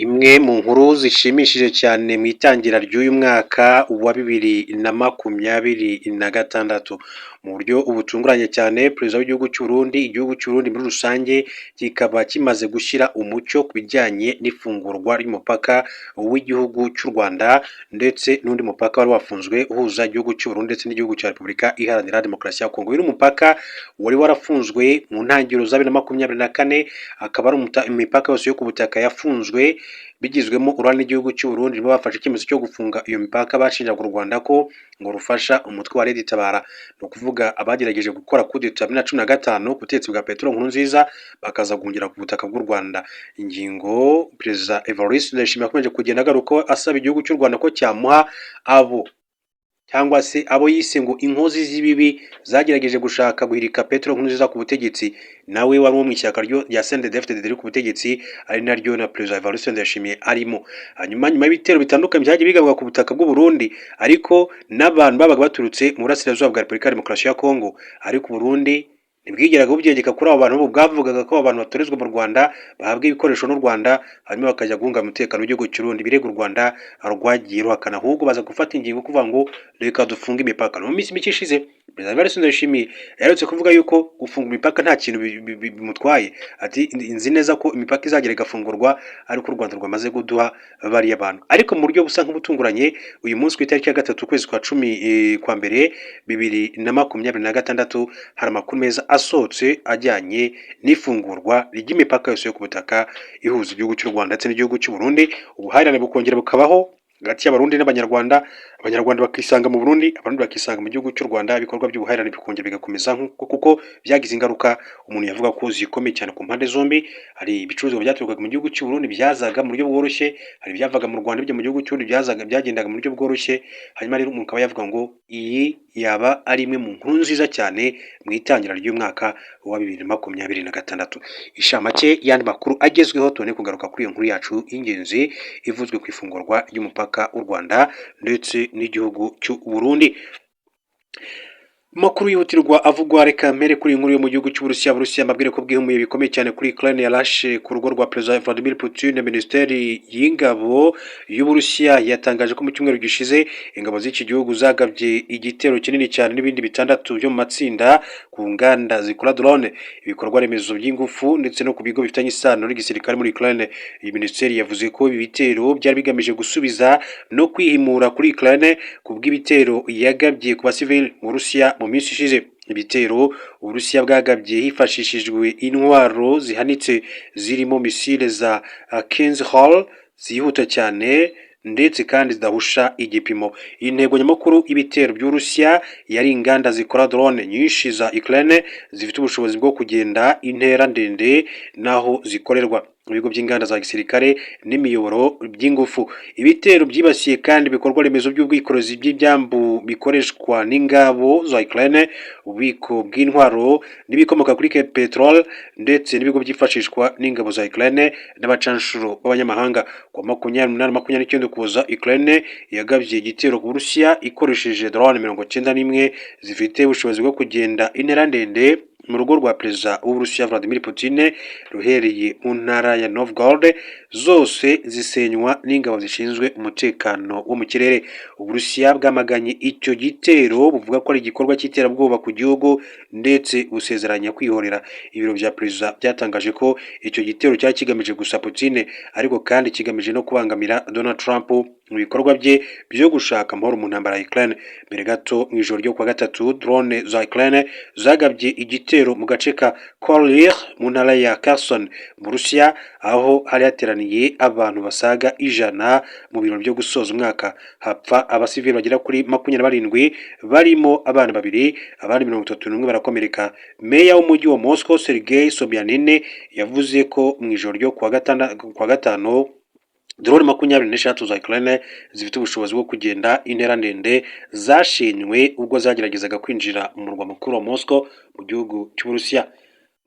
Imwe mu nkuru zishimishije cyane mu itangira ry'uyu mwaka wa 2026, mu buryo butunguranye cyane, Perezida w'igihugu cy'u Burundi, igihugu cy'u Burundi muri rusange kikaba kimaze gushyira umucyo ku bijyanye n'ifungurwa ry'umupaka w'igihugu cy'u Rwanda ndetse n'undi mupaka wari wafunzwe uhuza igihugu cy'u Burundi ndetse n'igihugu cya Repubulika Iharanira Demokarasi ya Kongo. Uyu ni umupaka wari warafunzwe mu ntangiriro za 2024, akaba ari imipaka yose yo ku butaka yafunzwe bigizwemo uruhare n'igihugu cy'u Burundi. Nibo bafashe icyemezo cyo gufunga iyo mipaka, bashinjaga u Rwanda ko ngo rufasha umutwe wa Red Tabara, ni ukuvuga abagerageje gukora kudeta 2015 ku butegetsi bwa Petero Nkurunziza, bakaza guhungira ku butaka bw'u Rwanda. Ingingo Perezida Evariste Ndayishimiye yakomeje kugenda agarukaho, asaba igihugu cy'u Rwanda ko cyamuha abo cyangwa se abo yise ngo inkozi z'ibibi zagerageje gushaka guhirika Petero Nkurunziza ku butegetsi, nawe wari uwo mu ishyaka rya CNDD-FDD riri ku butegetsi, ari naryo na Perezida Evariste Ndayishimiye arimo. Hanyuma nyuma y'ibitero bitandukanye byagiye bigabwa ku butaka bw'u Burundi, ariko n'abantu babaga baturutse mu burasirazuba bwa Repubulika ya Demokarasi ya Kongo, ariko Burundi ntibwigeraga bubyegeka kuri abo bantu. Bwavugaga ko abo bantu batorezwa mu Rwanda, bahabwa ibikoresho n'u Rwanda, hanyuma bakajya guhungabanya umutekano w'igihugu cy'u Burundi. Ibirego u Rwanda rwagiye ruhakana, ahubwo baza gufata ingingo kuvuga ngo reka dufunge imipaka. Mu minsi mike ishize, Perezida Evariste Ndayishimiye yaherutse kuvuga yuko gufunga imipaka nta kintu bimutwaye, ati nzi neza ko imipaka izagera igafungurwa ariko u Rwanda rwamaze kuduha bariya bantu. Ariko mu buryo busa nk'ubutunguranye, uyu munsi ku itariki ya 3 ukwezi kwa 11 2026, hari amakuru meza asohotse ajyanye n'ifungurwa ry'imipaka yose yo ku butaka ihuza igihugu cy'u Rwanda ndetse n'igihugu cy'u Burundi, ubuhahirane bukongera bukabaho hagati y'Abarundi n'Abanyarwanda, Abanyarwanda bakisanga mu Burundi, Abarundi bakisanga mu gihugu cy'u Rwanda, ibikorwa by'ubuhahirane bikongera bigakomeza nkuko, kuko byagize ingaruka umuntu yavuga ko zikomeye cyane ku mpande zombi. Hari ibicuruzwa byaturukaga mu gihugu cy'u Burundi byazaga mu buryo bworoshye, hari ibyavaga mu Rwanda bijya mu gihugu cy'u Burundi byazaga byagendaga mu buryo bworoshye. Hanyuma rero umuntu akaba yavuga ngo iyi yaba ari imwe mu nkuru nziza cyane mu itangira ry'umwaka wa 2026. Inshamake y'andi makuru agezweho, tubone kugaruka kuri iyo nkuru yacu y'ingenzi ivuzwe ku ifungurwa ry'umupaka w'u Rwanda ndetse n'igihugu cy'u Burundi. Amakuru yihutirwa avugwa, reka mpere kuri iyi nkuru yo mu gihugu cy'Uburusiya. Burusiya mbabwire ko bwihumuye bikomeye cyane kuri Ukraine yarashe ku rugo rwa Perezida Vladimir Putin. Minisiteri y'ingabo y'Uburusiya yatangaje ko mu cyumweru gishize ingabo z'iki gihugu zagabye igitero kinini cyane n'ibindi bitandatu byo mu matsinda ku nganda zikora drone, ibikorwa remezo by'ingufu ndetse no ku bigo bifitanye isano n'igisirikare muri Ukraine. Iyi minisiteri yavuze ko ibi bitero byari bigamije gusubiza no kwihimura kuri Ukraine ku bw'ibitero yagabye ku basivili mu Burusiya mu minsi ishize. Ibitero Uburusiya bwagabye hifashishijwe intwaro zihanitse zirimo misile za Kinzhal zihuta cyane ndetse kandi zidahusha igipimo. Intego nyamukuru y'ibitero by'Uburusiya yari inganda zikora drone nyinshi za Ukraine zifite ubushobozi bwo kugenda intera ndende n'aho zikorerwa, ibigo by'inganda za gisirikare n'imiyoboro by'ingufu. Ibitero byibasiye kandi ibikorwa remezo by'ubwikorezi by'ibyambu bikoreshwa n'ingabo za Ukraine, ububiko bw'intwaro n'ibikomoka kuri peteroli ndetse n'ibigo byifashishwa n'ingabo za Ukraine n'abacanshuro b'abanyamahanga. Ku wa 28, 29 Ukuboza, Ukraine yagabye igitero ku Burusiya ikoresheje drone 91 zifite ubushobozi bwo kugenda intera ndende mu rugo rwa Perezida w'Uburusiya Vladimir Putin ruherereye mu ntara ya Novgorod, zose zisenywa n'ingabo zishinzwe umutekano wo mu kirere. Uburusiya bwamaganye icyo gitero, buvuga ko ari igikorwa cy'iterabwoba ku gihugu, ndetse busezeranya kwihorera. Ibiro bya perezida byatangaje ko icyo gitero cyari kigamije gusa Putin, ariko kandi kigamije no kubangamira Donald Trump mu bikorwa bye byo gushaka amahoro mu ntambara ya Ukraine. Mbere gato, mu ijoro ryo kuwa gatatu, drone za Ukraine zagabye igitero mu gace ka Kolir mu ntara ya Kherson mu Burusiya, aho hari hateraniye abantu basaga 100 mu birori byo gusoza umwaka, hapfa abasivili bagera kuri 27 barimo abana babiri, abandi 31 barakomereka. Meya w'umujyi wa Moscow, Sergei Sobyanin, yavuze ko mu ijoro ryo kuwa gatanu drone 26 za Ukraine zifite ubushobozi bwo kugenda intera ndende zashenywe ubwo zageragezaga kwinjira mu murwa mukuru wa Moscow mu gihugu cy'Uburusiya.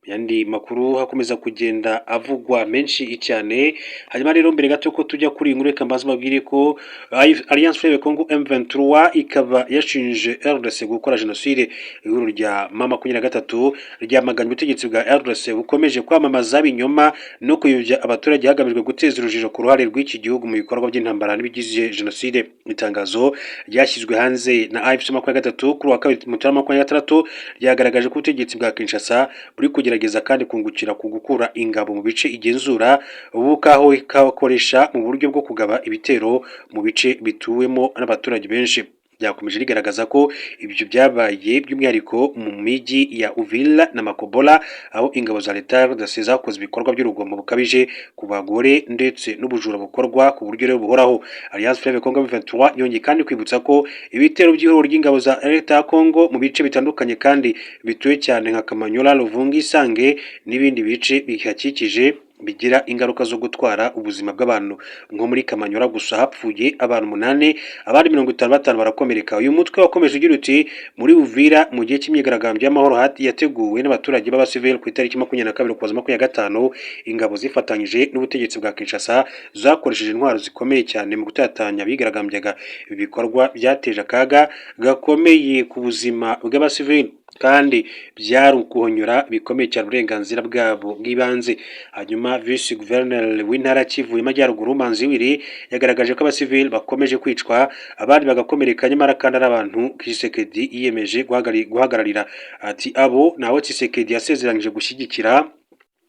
Mu yandi makuru hakomeza kugenda avugwa menshi cyane. Hanyuma rero, mbere gato ko tujya kuri iyi nkuru, reka mbanze mbabwire ko Alliance Fleuve Congo M23 ikaba yashinje RDC gukora jenoside. Ihuriro rya M23 ryamaganye ubutegetsi bwa RDC bukomeje kwamamaza ibinyoma no kuyobya abaturage hagamijwe guteza urujijo ku ruhare rw'iki gihugu mu bikorwa by'intambara n'ibigize jenoside. Itangazo ryashyizwe hanze na AFC 23 kuri wa kabiri Mutarama 26 ryagaragaje ko ubutegetsi bwa Kinshasa buri kugerageza kandi kungukira ku gukura ingabo mu bice igenzura, bukakoresha mu buryo bwo kugaba ibitero mu bice bituwemo n'abaturage benshi. Byakomeje rigaragaza ko ibyo byabaye by'umwihariko mu mijyi ya Uvira na Makobola, aho ingabo za leta ya RDC zakoze ibikorwa by'urugomo bukabije ku bagore ndetse n'ubujura bukorwa ku buryo rero buhoraho. Alliance Fleuve Congo M23 yongeye kandi kwibutsa ko ibitero by'ihuriro ry'ingabo za leta ya Congo mu bice bitandukanye kandi bituwe cyane nka Kamanyola, Luvungi, Sange n'ibindi bice bihakikije bigira ingaruka zo gutwara ubuzima bw'abantu. Nko muri Kamanyola gusa hapfuye abantu umunani, abandi 55 barakomereka. Uyu mutwe wakomeje ugira uti: "Muri Uvira, mu gihe cy'imyigaragambyo y'amahoro yateguwe n'abaturage b'abasivili ku itariki 22 Ukuboza 25, ingabo zifatanyije n'ubutegetsi bwa Kinshasa zakoresheje intwaro zikomeye cyane mu gutatanya abigaragambyaga. Ibi bikorwa byateje akaga gakomeye ku buzima bw'abasivili kandi byari ukuhonyora bikomeye cyane uburenganzira bwabo bw'ibanze." Hanyuma Vice Guverineri w'intara Kivu y'Amajyaruguru, Manzi Willy, yagaragaje ko abasivili bakomeje kwicwa, abandi bagakomereka, nyamara kandi ari abantu Tshisekedi yiyemeje guhagararira. Ati: "Abo nawe Tshisekedi yasezeranyije gushyigikira,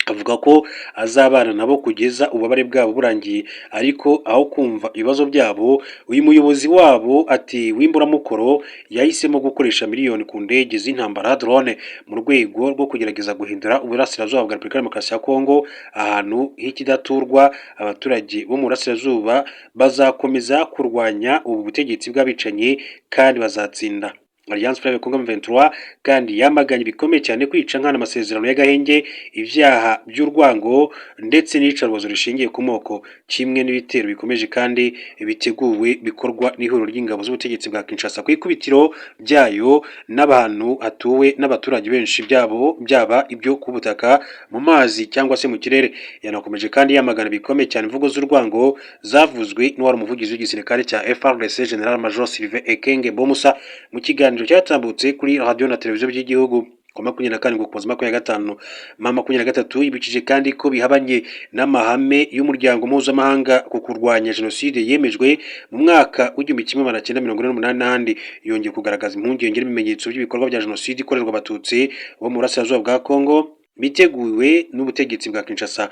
avuga ko azabana nabo kugeza ububabare bwabo burangiye. Ariko aho kumva ibibazo byabo, uyu muyobozi wabo," ati, "w'imburamukoro yahisemo gukoresha miliyoni ku ndege z'intambara, drone, mu rwego rwo kugerageza guhindura uburasirazuba bwa Repubulika ya Demokarasi ya Kongo ahantu h'ikidaturwa. Abaturage bo mu burasirazuba bazakomeza kurwanya ubu butegetsi bw'abicanyi kandi bazatsinda." Alliance Fleuve Congo M23 kandi yamaganye bikomeye cyane kwica nkana amasezerano y'agahenge, ibyaha by'urwango ndetse n'iyicarubozo rishingiye ku moko, kimwe n'ibitero bikomeje kandi biteguwe bikorwa n'ihuriro ry'ingabo z'ubutegetsi bwa Kinshasa ku ikubitiro byayo n'abantu hatuwe n'abaturage benshi, byabo byaba ibyo ku butaka, mu mazi cyangwa se mu kirere. Yanakomeje kandi yamagana bikomeye cyane imvugo z'urwango zavuzwe n'uwari umuvugizi w'igisirikare cya FARDC, General Major Sylvain Ekenge Bomusa, mu kiganiro cyatambutse kuri radio na televiziyo by'igihugu ku 27 Ukuboza 25. M23 yibukije kandi ko bihabanye n'amahame y'umuryango mpuzamahanga ku kurwanya jenoside yemejwe mu mwaka w'1948 n'ahandi. Yongeye kugaragaza impungenge n'ibimenyetso by'ibikorwa bya jenoside ikorerwa Abatutsi bo mu burasirazuba bwa Kongo biteguwe n'ubutegetsi bwa Kinshasa,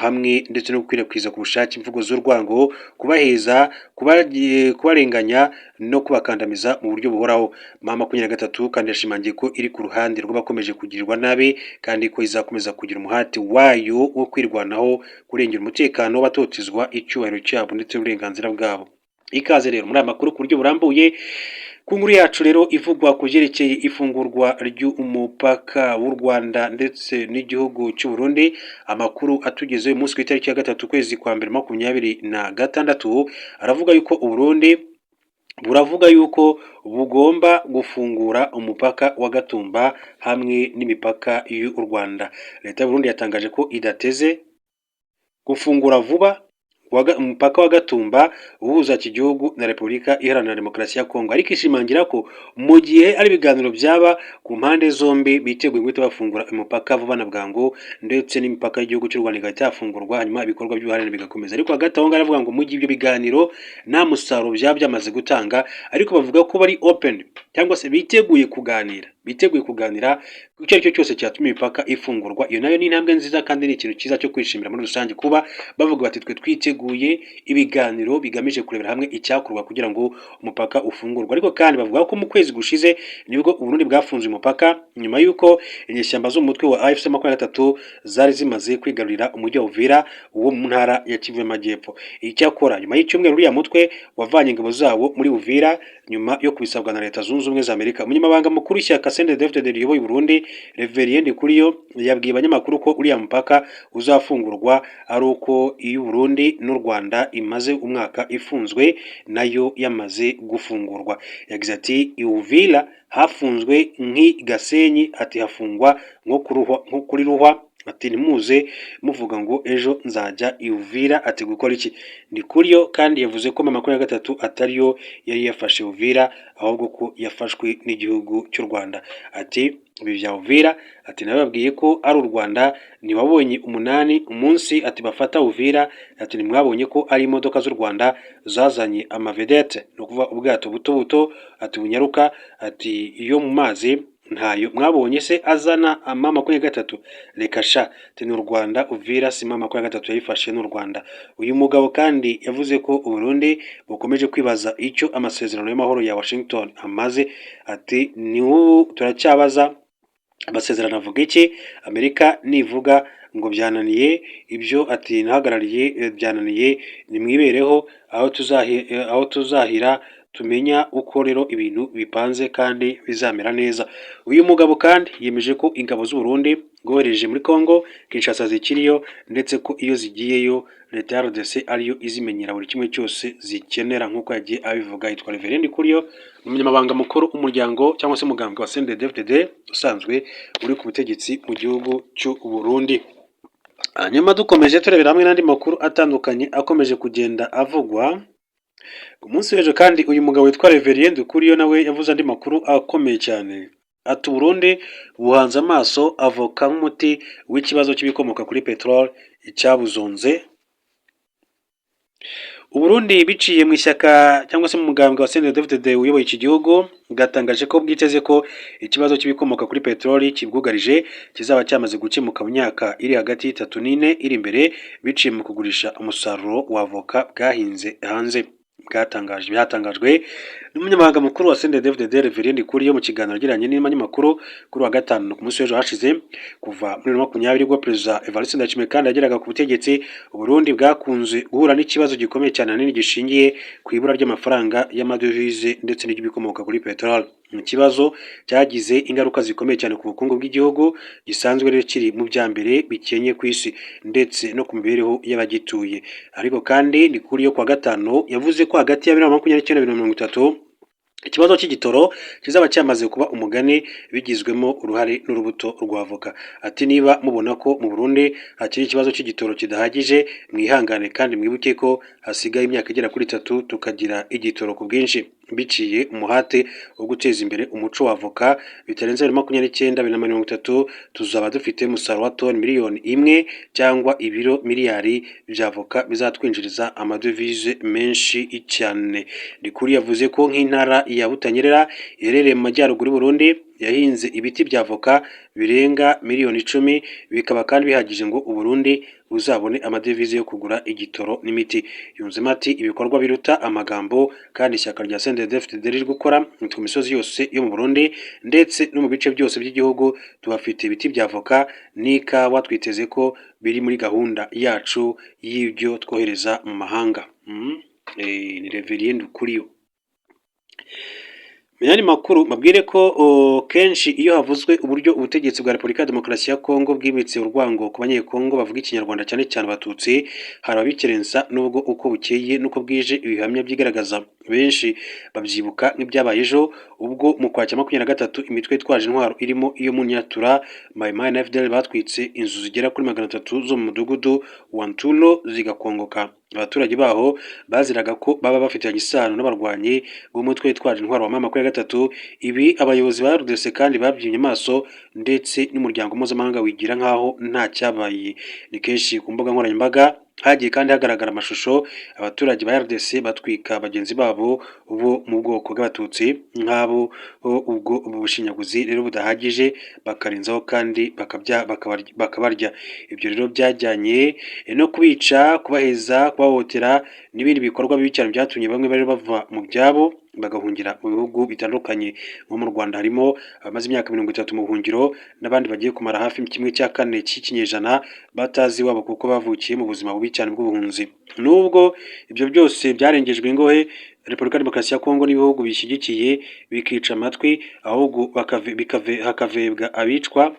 hamwe ndetse no gukwirakwiza ku bushake imvugo z'urwango, kubaheza, kubarenganya no kubakandamiza mu buryo buhoraho. M23 kandi yashimangiye ko iri ku ruhande rw'abakomeje kugirirwa nabi kandi ko izakomeza kugira umuhati wayo wo kwirwanaho, kurengera umutekano w'abatotezwa, icyubahiro cyabo ndetse n'uburenganzira bwabo. Ikaze rero muri aya makuru ku buryo burambuye. Ku nkuru yacu rero ivugwa ku byerekeye ifungurwa ry'umupaka w'u Rwanda ndetse n'igihugu cy'u Burundi, amakuru atugezeho uyu munsi ku itariki ya 3 ukwezi kwa mbere 26 aravuga yuko u Burundi buravuga yuko bugomba gufungura umupaka wa Gatumba hamwe n'imipaka y'u Rwanda. Leta y'u Burundi yatangaje ko idateze gufungura vuba umupaka wa Gatumba uhuza iki gihugu na Repubulika Iharanira Demokarasi ya Kongo, ariko ishimangira ko mu gihe ari ibiganiro byaba ku mpande zombi biteguye guhita bafungura umupaka vuba na bwangu, ndetse n'imipaka y'igihugu cy'u Rwanda igahita yafungurwa, hanyuma ibikorwa by'ubuhahirane bigakomeza. Ariko hagati aho ngaho aravuga ngo mu gihe ibyo biganiro nta musaruro byaba byamaze gutanga, ariko bavuga ko bari open cyangwa se biteguye kuganira ku icyo ari cyo cyose cyatuma imipaka ifungurwa. Iyo nayo ni intambwe nziza kandi ni ikintu cyiza cyo kwishimira muri rusange, kuba bavuga bati: "Twe twiteguye ibiganiro bigamije kurebera hamwe icyakorwa kugira ngo umupaka ufungurwe." Ariko kandi bavuga ko mu kwezi gushize nibwo Uburundi bwafunze umupaka nyuma y'uko inyeshyamba zo mu mutwe wa AFC 23 zari zimaze kwigarurira umujyi wa Uvira wo mu ntara ya Kivu y'Amajyepfo. Icyakora nyuma y'icyumweru uriya mutwe wavanye ingabo zawo muri Uvira nyuma yo kubisabwa na Leta Zunze Ubumwe za Amerika. Umunyamabanga mukuru w'ishyaka CNDD-FDD riyoboye Burundi, Reverien Ndikuriyo, yabwiye abanyamakuru ko uriya mupaka uzafungurwa ari uko iyo Burundi n'u Rwanda imaze umwaka ifunzwe nayo yamaze gufungurwa. Yagize ati: "Uvira hafunzwe nk'i Gasenyi", ati "hafungwa nko kuri Ruhwa", ati "ntimuze muvuga ngo ejo nzajya i Uvira", ati "gukora iki?" Ndikuriyo kandi yavuze ko M23 atariyo yari yafashe Uvira, ahubwo ko yafashwe n'igihugu cy'u Rwanda. Ati: "Ibi bya Uvira", ati "nababwiye ko ari u Rwanda, ntibabonye umunani umunsi", ati "bafata Uvira", ati "ntimwabonye ko ari imodoka z'u Rwanda zazanye amavedette, ni ukuvuga ubwato buto buto", ati "bunyaruka", ati "iyo mu mazi ntayo mwabonye se azana ama 23? Reka sha", ati "ni u Rwanda, Uvira si M23 yayifashe, n'u Rwanda." Uyu mugabo kandi yavuze ko Uburundi bukomeje kwibaza icyo amasezerano y'amahoro ya Washington amaze. Ati: "Ni ubu turacyabaza, amasezerano avuga iki? Amerika nivuga ngo byananiye ibyo", ati "nahagarariye byananiye, nimwibereho aho tuzahira tumenya uko rero ibintu bipanze kandi bizamera neza." Uyu mugabo kandi yemeje ko ingabo z'u Burundi bwohereje muri Congo Kinshasa zikiriyo, ndetse ko iyo zigiyeyo leta ya RDC ariyo izimenyera buri kimwe cyose zikenera, nk'uko yagiye abivuga. Yitwa Reverien Ndikuriyo, umunyamabanga mukuru w'umuryango cyangwa se umugambwe wa CNDD-FDD usanzwe uri ku butegetsi mu gihugu cy'u Burundi. Hanyuma dukomeje turebera hamwe n'andi makuru atandukanye akomeje kugenda avugwa ku munsi w'ejo, kandi uyu mugabo witwa Reverien Ndikuriyo nawe yavuze andi makuru akomeye cyane. Ati: "Uburundi buhanze amaso avoka nk'umuti w'ikibazo cy'ibikomoka kuri peteroli icyabuzonze." Uburundi biciye mu ishyaka cyangwa se mu mugambwe wa CNDD-FDD uyoboye iki gihugu, bwatangaje ko bwiteze ko ikibazo cy'ibikomoka kuri peteroli kibwugarije kizaba cyamaze gukemuka mu myaka iri hagati y'3 n'4 iri imbere, biciye mu kugurisha umusaruro wa avoka bwahinze hanze. Byatangajwe n'umunyamabanga mukuru wa CNDD-FDD, Reverien Ndikuriyo, mu kiganiro yagiranye n'abanyamakuru kuri wa gatanu, ku munsi w'ejo hashize. Kuva muri 2020, ubwo Perezida Evariste Ndayishimiye kandi yageraga ku butegetsi, Uburundi bwakunze guhura n'ikibazo gikomeye cyane ahanini gishingiye ku ibura ry'amafaranga y'amadovize ndetse n'iry'ibikomoka kuri peteroli. Ni ikibazo cyagize ingaruka zikomeye cyane ku bukungu bw'igihugu gisanzwe rero kiri mu bya mbere bikenye ku isi, ndetse no ku mibereho y'abagituye. Ariko kandi Ndikuriyo kuwa gatanu yavuze ko hagati ya 2029 na 2030 ikibazo cy'igitoro kizaba cyamaze kuba umugani, bigizwemo uruhare n'urubuto rwa avoka. Ati: "Niba mubona ko mu Burundi hakiri ikibazo cy'igitoro kidahagije, mwihangane kandi mwibuke ko hasigaye imyaka igera kuri 3 tukagira igitoro ku bwinshi, biciye umuhate wo guteza imbere umuco wa avoka. Bitarenze 2029, 2030 tuzaba dufite umusaruro wa toni miliyoni 1 cyangwa ibiro miliyari bya avoka bizatwinjiriza amadevize menshi cyane." Ndikuri yavuze ko nk'intara ya Butanyerera iherereye mu majyaruguru y'u Burundi yahinze ibiti bya avoka birenga miliyoni 10, bikaba kandi bihagije ngo Uburundi buzabone amadevize yo kugura igitoro n'imiti. Yunzemo ati: "Ibikorwa biruta amagambo, kandi ishyaka rya CNDD-FDD riri gukora ku misozi yose yo mu Burundi ndetse no mu bice byose by'igihugu. Tuhafite ibiti bya avoka n'ikawa, twiteze ko biri muri gahunda yacu y'ibyo twohereza mu mahanga." Ni Reverien Ndikuriyo. Mu yandi makuru, mbabwire ko kenshi iyo havuzwe uburyo ubutegetsi bwa Repubulika ya Demokarasi ya Kongo bwimitse urwango ku Banyekongo bavuga Ikinyarwanda, cyane cyane Abatutsi, hari ababikerensa, nubwo uko bukeye n'uko bwije ibihamya byigaragaza. Benshi babyibuka nk'ibyabaye ejo, ubwo mu Kwakira 23 imitwe yitwaje intwaro irimo iyo mu Nyatura, Mai Mai na FDLR batwitse inzu zigera kuri 300 zo mu mudugudu wa Nturo zigakongoka. Abaturage baho baziraga ko baba bafitanye isano n'abarwanyi b'umutwe witwaje intwaro wa M23. Ibi abayobozi ba RDC kandi babyimye amaso, ndetse n'umuryango mpuzamahanga wigira nk'aho nta cyabaye. Ni kenshi ku mbuga nkoranyambaga hagiye kandi hagaragara amashusho abaturage ba RDC batwika bagenzi babo bo mu bwoko bw'Abatutsi, nk'abo ubwo bushinyaguzi rero budahagije bakarenzaho kandi bakabarya. Ibyo rero byajyanye no kubica, kubaheza, kubahohotera n'ibindi bikorwa bibi cyane byatumye bamwe bari bava mu byabo bagahungira mu bihugu bitandukanye. Nko mu Rwanda harimo abamaze imyaka 30 mu buhungiro, n'abandi bagiye kumara hafi 1/4 cy'ikinyejana batazi iwabo kuko bavukiye mu buzima bubi cyane bw'ubuhunzi. Nubwo ibyo byose byarengejwe ingohe Repubulika ya Demokarasi ya Kongo n'ibihugu bishyigikiye bikica amatwi, ahubwo hakavebwa abicwa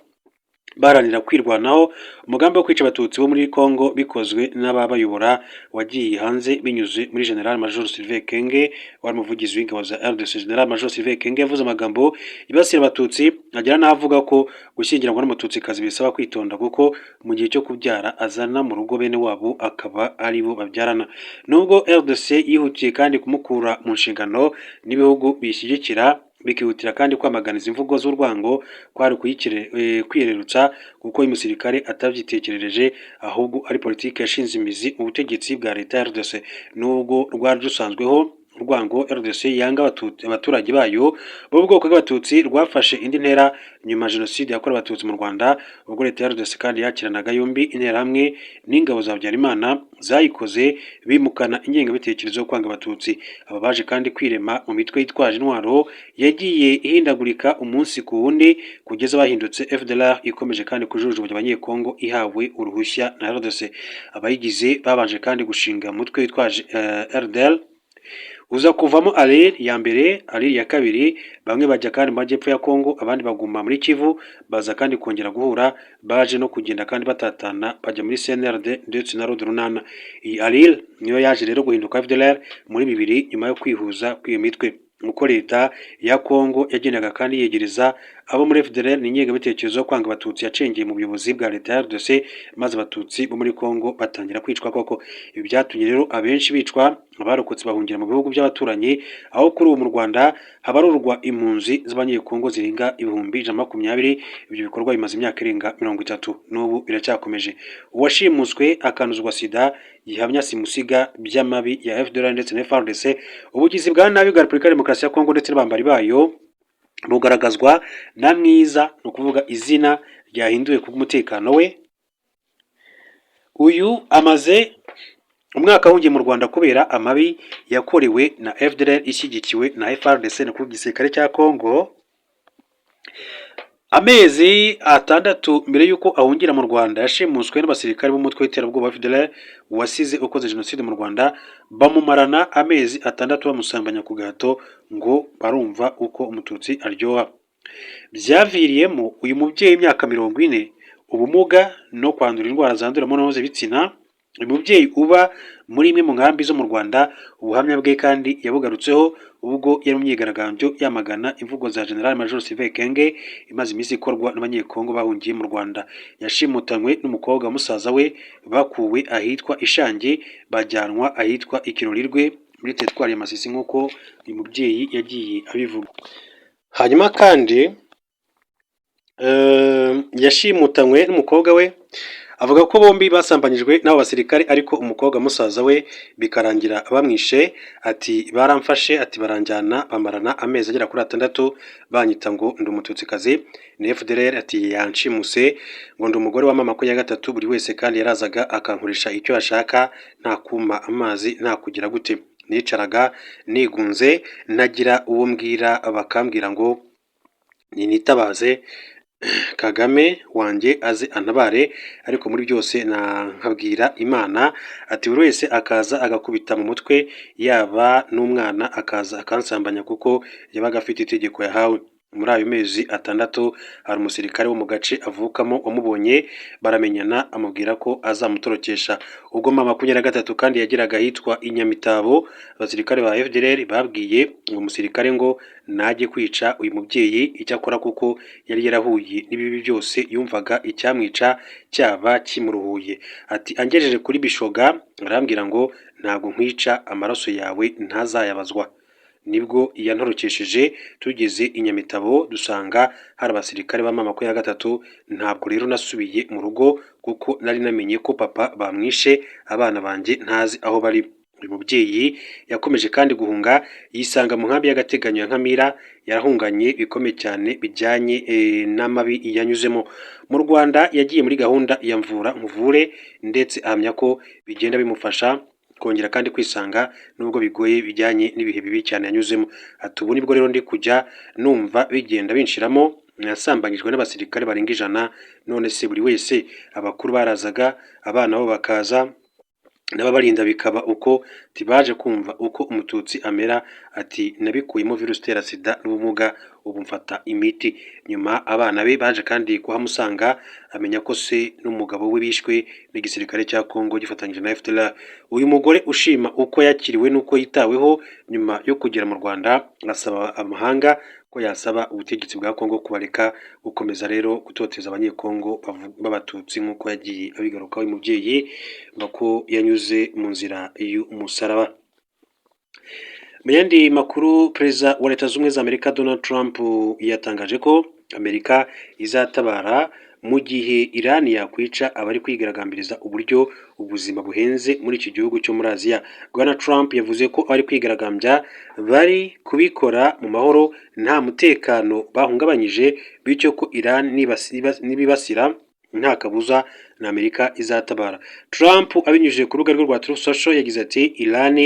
baharanira kwirwanaho. Umugambi wo kwica Abatutsi bo muri Kongo bikozwe n'ababayobora wagiye hanze binyuze muri General Major Sylvain Ekenge, wari umuvugizi w'ingabo za RDC. General Major Sylvain Ekenge yavuze amagambo yibasira Abatutsi, agera n'aho avuga ko gushyingiranwa n'Umututsikazi bisaba kwitonda, kuko mu gihe cyo kubyara azana mu rugo bene wabo akaba ari bo babyarana. Nubwo RDC yihutiye kandi kumukura mu nshingano, n'ibihugu biyishyigikira bikihutira kandi kwamagana izi mvugo z'urwango, kwari kwiyererutsa, kuko uyu musirikare atabyitekerereje, ahubwo ari politiki yashinze imizi mu butegetsi bwa leta ya RDC. Nubwo rwari rusanzweho urwango RDC yanga abaturage bayo bo mu bwoko bw'Abatutsi, rwafashe indi ntera nyuma ya Jenoside yakorewe Abatutsi mu Rwanda, ubwo leta ya RDC kandi yakiranaga yombi Interahamwe n'ingabo za Habyarimana zayikoze, bimukana ingengabitekerezo yo kwanga Abatutsi. Aba baje kandi kwirema mu mitwe yitwaje intwaro yagiye ihindagurika umunsi ku wundi kugeza bahindutse FDLR, ikomeje kandi kujujubya Abanyekongo ihawe uruhushya na RDC. Abayigize babanje kandi gushinga umutwe witwaje RDL, uza kuvamo ALIR ya mbere, ALIR ya kabiri. Bamwe bajya kandi mu majyepfo ya Kongo, abandi baguma muri Kivu, baza kandi kongera guhura, baje no kugenda kandi batatana bajya muri CNRD ndetse na ROD Urunana. Iyi ALIR niyo yaje rero guhinduka FDLR muri 2000 nyuma yo kwihuza kw'iyo mitwe. Uko leta ya Kongo yagendaga kandi yegereza abo muri FDLR n'ingengabitekerezo yo kwanga Abatutsi yacengeye mu buyobozi bwa leta ya RDC, maze Abatutsi bo muri Kongo batangira kwicwa koko. Ibi byatumye rero abenshi bicwa, abarokotse bahungira mu bihugu by'abaturanyi, aho kuri ubu mu Rwanda habarurwa impunzi z'Abanyekongo zirenga 120,000. Ibyo bikorwa bimaze imyaka irenga 30, n'ubu biracyakomeje. Uwashimuswe akanduzwa sida gihamya simusiga by'amabi ya FDLR ndetse na FARDC. Ubugizi bwa nabi bwa Repubulika ya Demokarasi ya Kongo ndetse n'abambari bayo bugaragazwa na Mwiza, ni ukuvuga izina ryahinduwe kubw'umutekano we. Uyu amaze umwaka ahungiye mu Rwanda kubera amabi yakorewe na FDLR ishyigikiwe na FARDC, ni ukuvuga igisirikare cya Kongo. Amezi 6 mbere y'uko ahungira mu Rwanda, yashimuswe n'abasirikare b'umutwe w'iterabwoba wa FDLR wasize ukoze jenoside mu Rwanda, bamumarana amezi 6 bamusambanya ku gahato ngo barumva uko Umututsi aryoha. Byaviriyemo uyu mubyeyi w'imyaka 40 ubumuga no kwandura indwara zandurira mu mibonano mpuzabitsina. Uyu mubyeyi uba muri imwe mu nkambi zo mu Rwanda, ubuhamya bwe kandi yabugarutseho ubwo yari mu myigaragambyo yamagana imvugo za General Major Sylvain Ekenge imaze iminsi ikorwa n'Abanyekongo bahungiye mu Rwanda. Yashimutanywe n'umukobwa wa musaza we, bakuwe ahitwa Ishangi bajyanwa ahitwa Ikirorirwe muri teritwari ya Masisi, nk'uko uyu mubyeyi yagiye abivuga. Hanyuma kandi yashimutanywe n'umukobwa we, avuga ko bombi basambanyijwe n'abo basirikare, ariko umukobwa musaza we bikarangira bamwishe. Ati: "Baramfashe," ati, "baranjyana, bamarana amezi agera kuri 6 banyita ngo ndi Umututsikazi, ni FDLR," ati, "yanshimuse ngo ndi umugore wa mama 23. Buri wese kandi yarazaga akankoresha icyo ashaka, nta kumpa amazi, nta kugira gute. Nicaraga nigunze, ntagira uwo mbwira, bakambwira ngo ninitabaze Kagame wanjye aze antabare, ariko muri byose nkabwira Imana." Ati: "Buri wese akaza agakubita mu mutwe, yaba n'umwana akaza akansambanya, kuko yabaga afite itegeko yahawe." Muri ayo mezi 6 hari umusirikare wo mu gace avukamo wamubonye, baramenyana, amubwira ko azamutorokesha. Ubwo M23 kandi yageraga ahitwa i Nyamitabo, abasirikare ba FDLR babwiye uwo musirikare ngo najye kwica uyu mubyeyi. Icyakora kuko yari yarahuye n'ibibi byose, yumvaga icyamwica cyaba kimuruhuye. Ati: "Angejeje kuri Bishoga arambwira ngo ntabwo nkwica, amaraso yawe ntazayabazwa. Nibwo yantorokesheje. Tugeze i Nyamitabo dusanga hari abasirikare ba M23. Ntabwo rero nasubiye mu rugo kuko nari namenye ko papa bamwishe, abana banjye ntazi aho bari." Uyu mubyeyi yakomeje kandi guhunga, yisanga mu nkambi y'agateganyo ya Nkamira. Yarahunganye bikomeye cyane bijyanye n'amabi yanyuzemo. Mu Rwanda yagiye muri gahunda ya Mvura Nkuvure, ndetse ahamya ko bigenda bimufasha kongera kandi kwisanga, nubwo bigoye bijyanye n'ibihe bibi cyane yanyuzemo. Ati: "Ubu nibwo rero ndi kujya numva bigenda binshiramo. Nasambanyijwe n'abasirikare barenga 100. None se buri wese, abakuru barazaga, abana bo bakaza." N'ababarinda bikaba uko, ntibaje kumva uko Umututsi amera. Ati: "Nabikuyemo virusi itera SIDA n'ubumuga, ubu mfata imiti." Nyuma abana be baje kandi kuhamusanga, amenya ko se n'umugabo we bishwe n'igisirikare cya Congo gifatanyije na FDLR. Uyu mugore ushima uko yakiriwe n'uko yitaweho nyuma yo kugera mu Rwanda, asaba amahanga ko yasaba ubutegetsi bwa Congo kubareka gukomeza rero gutoteza Abanyekongo b'Abatutsi, nk'uko yagiye abigarukaho. Uyu mubyeyi ko yanyuze mu nzira y'umusaraba. Mu yandi makuru, Perezida wa Leta Zunze Ubumwe za Amerika Donald Trump yatangaje ko Amerika izatabara mu gihe Iran yakwica abari kwigaragambiriza uburyo ubuzima buhenze muri iki gihugu cyo muri Aziya. Bwana Trump yavuze ko abari kwigaragambya bari kubikora mu mahoro, nta mutekano bahungabanyije, bityo ko Iran nibibasira nta kabuza na Amerika izatabara. Trump abinyujije ku rubuga rwe rwa Truth Social yagize ati: "Iran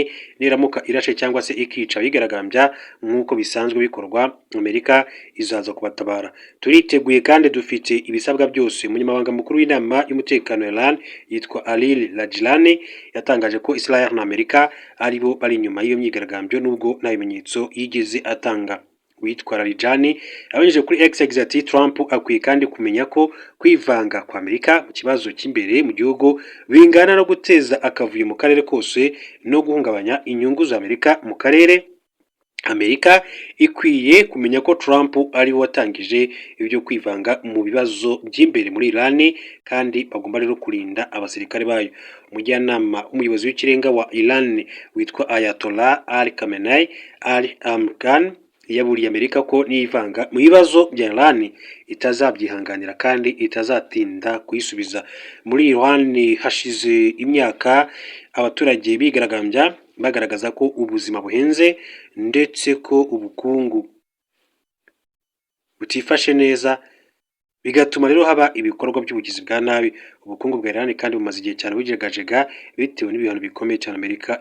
niramuka irashe cyangwa se ikica abigaragambya nk'uko bisanzwe bikorwa, Amerika izaza kubatabara. Turiteguye kandi dufite ibisabwa byose." Umunyamabanga mukuru w'inama y'umutekano ya Iran yitwa Ali Larijani yatangaje ko Israel na Amerika aribo bari inyuma y'iyo myigaragambyo, nubwo nta bimenyetso yigeze atanga. Witwa Larijani abinyujije kuri X yagize ati: "Trump akwiye kandi kumenya ko kwivanga kwa Amerika mu kibazo cy'imbere mu gihugu bingana no guteza akavuyo mu karere kose no guhungabanya inyungu za Amerika mu karere. Amerika ikwiye kumenya ko Trump ari we watangije ibyo kwivanga mu bibazo by'imbere muri Iran, kandi bagomba rero kurinda abasirikare bayo." Umujyanama w'umuyobozi w'ikirenga wa Iran witwa Ayatollah Ali Khamenei Ali Amgan yaburiye Amerika ko niyivanga mu bibazo bya Iran itazabyihanganira kandi itazatinda kuyisubiza. Muri Iran hashize imyaka abaturage bigaragambya, bagaragaza ko ubuzima buhenze ndetse ko ubukungu butifashe neza, bigatuma rero haba ibikorwa by'ubugizi bwa nabi. Ubukungu bwa Iran kandi bumaze igihe cyane bujegajega bitewe n'ibihano bikomeye cyane Amerika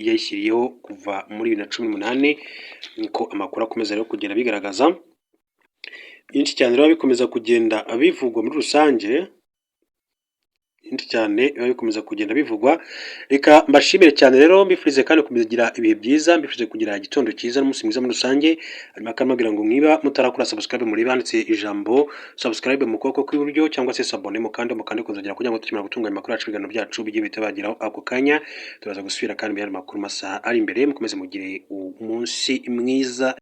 yayishyiriyeho kuva muri 2018, niko amakuru akomeza rero kugenda bigaragaza. Byinshi cyane rero bikomeza kugenda bivugwa muri rusange, byinshi cyane biba bikomeza kugenda bivugwa. Reka mbashimire cyane rero, mbifurize kandi kugira ibihe byiza, mbifurize kugira igitondo cyiza n'umunsi mwiza muri rusange. Hanyuma kandi mbabwira ngo mwiba mutarakora subscribe, muri banditse ijambo "subscribe" mu kuboko kw'iburyo cyangwa se "s'abonner", mukande kunzogera kugira ngo tukimara gutunganya amakuru yacu, ibiganiro byacu bijye bihita bageraho ako kanya. Turaza gusubira kandi mu yandi makuru masaha ari imbere. Mukomeze mugire umunsi mwiza.